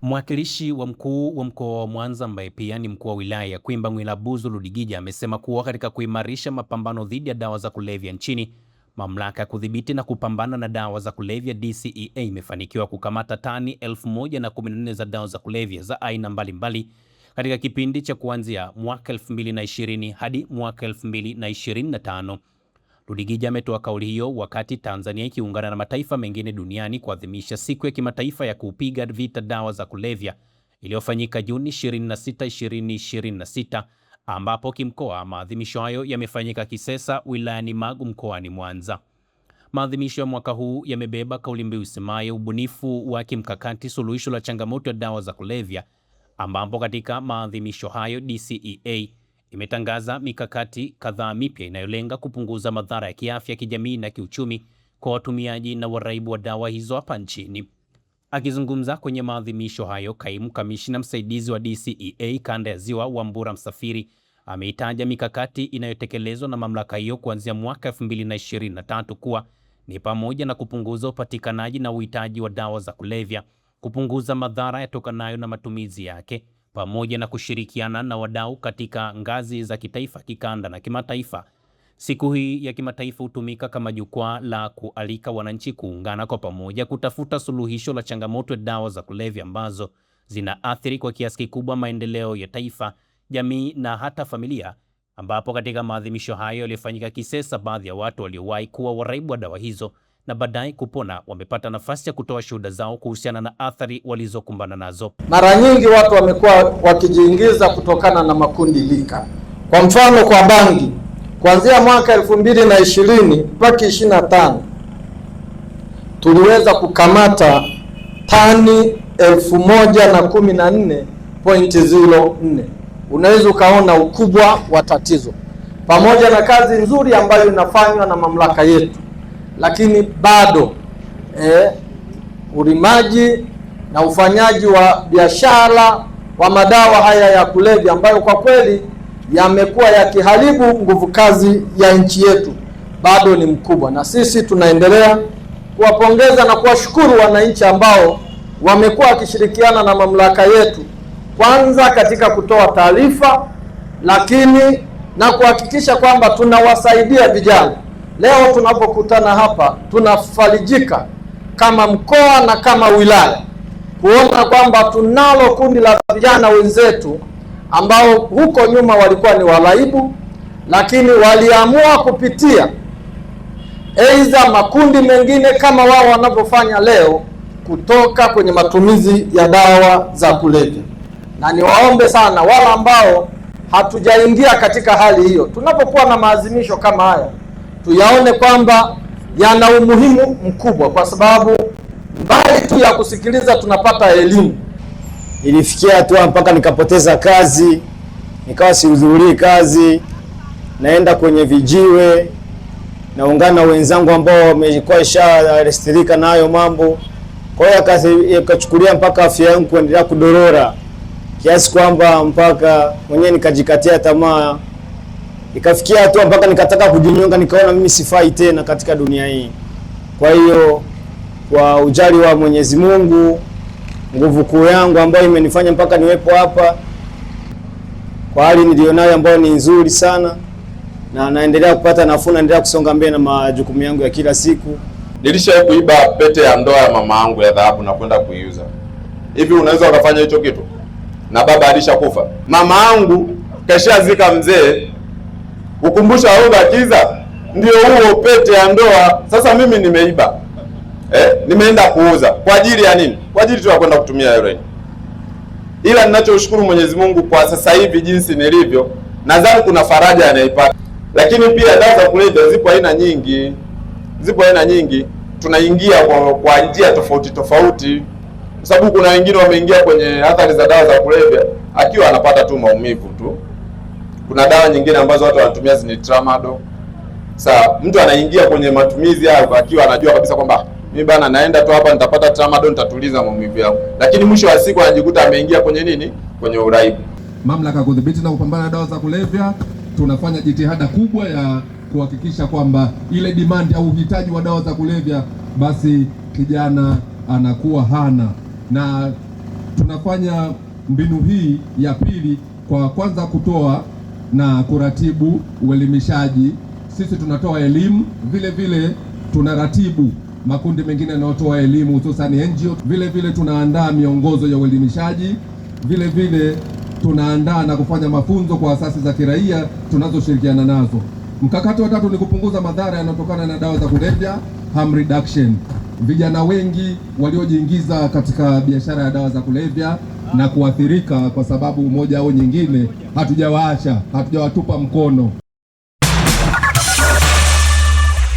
Mwakilishi wa mkuu wa mkoa wa Mwanza ambaye pia ni mkuu wa wilaya ya Kwimba Mwilabuzu Ludigija amesema kuwa katika kuimarisha mapambano dhidi ya dawa za kulevya nchini, mamlaka ya kudhibiti na kupambana na dawa za kulevya DCEA imefanikiwa kukamata tani 1014 za dawa za kulevya za aina mbalimbali katika kipindi cha kuanzia mwaka 2020 hadi mwaka 2025. Ludigija ametoa kauli hiyo wakati Tanzania ikiungana na mataifa mengine duniani kuadhimisha siku ya kimataifa ya kupiga vita dawa za kulevya iliyofanyika Juni 26, 2026, ambapo kimkoa maadhimisho hayo yamefanyika Kisesa wilayani Magu mkoani Mwanza. Maadhimisho ya mwaka huu yamebeba kauli mbiu isemayo ubunifu wa kimkakati, suluhisho la changamoto ya dawa za kulevya, ambapo katika maadhimisho hayo DCEA imetangaza mikakati kadhaa mipya inayolenga kupunguza madhara ya kiafya, kijamii na kiuchumi kwa watumiaji na waraibu wa dawa hizo hapa nchini. Akizungumza kwenye maadhimisho hayo, kaimu kamishna msaidizi wa DCEA kanda ya Ziwa, Wambura Msafiri, ameitaja mikakati inayotekelezwa na mamlaka hiyo kuanzia mwaka 2023 kuwa ni pamoja na kupunguza upatikanaji na uhitaji wa dawa za kulevya, kupunguza madhara yatokanayo na matumizi yake, pamoja na kushirikiana na wadau katika ngazi za kitaifa, kikanda na kimataifa. Siku hii ya kimataifa hutumika kama jukwaa la kualika wananchi kuungana kwa pamoja kutafuta suluhisho la changamoto ya dawa za kulevya ambazo zinaathiri kwa kiasi kikubwa maendeleo ya taifa, jamii na hata familia, ambapo katika maadhimisho hayo yaliyofanyika Kisesa, baadhi ya watu waliowahi kuwa waraibu wa dawa hizo na baadaye kupona wamepata nafasi ya kutoa shuhuda zao kuhusiana na athari walizokumbana nazo. Mara nyingi watu wamekuwa wakijiingiza kutokana na makundi lika. Kwa mfano, kwa bangi kuanzia mwaka 2020 mpaka 25 tuliweza kukamata tani 1014.04. Unaweza ukaona ukubwa wa tatizo, pamoja na kazi nzuri ambayo inafanywa na mamlaka yetu, lakini bado ulimaji na ufanyaji wa biashara wa madawa haya ya kulevya ambayo kwa kweli yamekuwa yakiharibu nguvu kazi ya nchi yetu bado ni mkubwa, na sisi tunaendelea kuwapongeza na kuwashukuru wananchi ambao wamekuwa wakishirikiana na mamlaka yetu, kwanza katika kutoa taarifa, lakini na kuhakikisha kwamba tunawasaidia vijana. Leo tunapokutana hapa tunafarijika kama mkoa na kama wilaya kuona kwamba tunalo kundi la vijana wenzetu ambao huko nyuma walikuwa ni waraibu, lakini waliamua kupitia aidha makundi mengine kama wao wanavyofanya leo, kutoka kwenye matumizi ya dawa za kulevya. Na niwaombe sana wale ambao hatujaingia katika hali hiyo, tunapokuwa na maadhimisho kama haya tuyaone kwamba yana umuhimu mkubwa, kwa sababu mbali tu ya kusikiliza tunapata elimu. Ilifikia hatua mpaka nikapoteza kazi, nikawa sihudhurii kazi, naenda kwenye vijiwe, naungana wenzangu ambao wamekuwa isharestirika na hayo mambo. Kwa hiyo yakachukulia mpaka afya yangu kuendelea kudorora kiasi kwamba mpaka mwenyewe nikajikatia tamaa, ikafikia hatua mpaka nikataka kujinyonga, nikaona mimi sifai tena katika dunia hii. Kwa hiyo kwa ujali wa Mwenyezi Mungu, nguvu kuu yangu ambayo imenifanya mpaka niwepo hapa kwa hali nilionayo ambayo ni nzuri sana, na naendelea kupata nafuu, naendelea kusonga mbele na majukumu yangu ya kila siku. Nilishawahi kuiba pete ya ndoa ya mama yangu ya dhahabu na kwenda kuiuza. Hivi unaweza ukafanya hicho kitu? Na baba alishakufa, mama yangu kashazika mzee, ukumbusha kiza ndio huo pete ya ndoa. Sasa mimi nimeiba, nimeenda kuuza kwa ajili ya nini? Kwa ajili tu ya kwenda kutumia heroin. Ila ninachoshukuru Mwenyezi Mungu kwa sasa hivi jinsi nilivyo, nadhani kuna faraja anaipata. Lakini pia dawa za kulevya zipo aina nyingi, zipo aina nyingi, tunaingia kwa njia tofauti tofauti, kwa sababu kuna wengine wameingia kwenye athari za dawa za kulevya akiwa anapata tu maumivu tu. Kuna dawa nyingine ambazo watu wanatumia ni tramadol. Sasa mtu anaingia kwenye matumizi hayo akiwa anajua kabisa kwamba mimi bana naenda tu hapa nitapata tramadol nitatuliza maumivu yangu, lakini mwisho wa siku anajikuta ameingia kwenye nini? Kwenye uraibu. Mamlaka ya kudhibiti na kupambana na dawa za kulevya, tunafanya jitihada kubwa ya kuhakikisha kwamba ile demand au uhitaji wa dawa za kulevya, basi kijana anakuwa hana. Na tunafanya mbinu hii ya pili kwa kwanza kutoa na kuratibu uelimishaji. Sisi tunatoa elimu, vile vile tunaratibu makundi mengine yanayotoa elimu hususan NGO. Vile vile tunaandaa miongozo ya uelimishaji, vile vile tunaandaa na kufanya mafunzo kwa asasi za kiraia tunazoshirikiana nazo. Mkakati wa tatu ni kupunguza madhara yanayotokana na dawa za kulevya, harm reduction. Vijana wengi waliojiingiza katika biashara ya dawa za kulevya na kuathirika kwa sababu moja au nyingine, hatujawaacha, hatujawatupa mkono.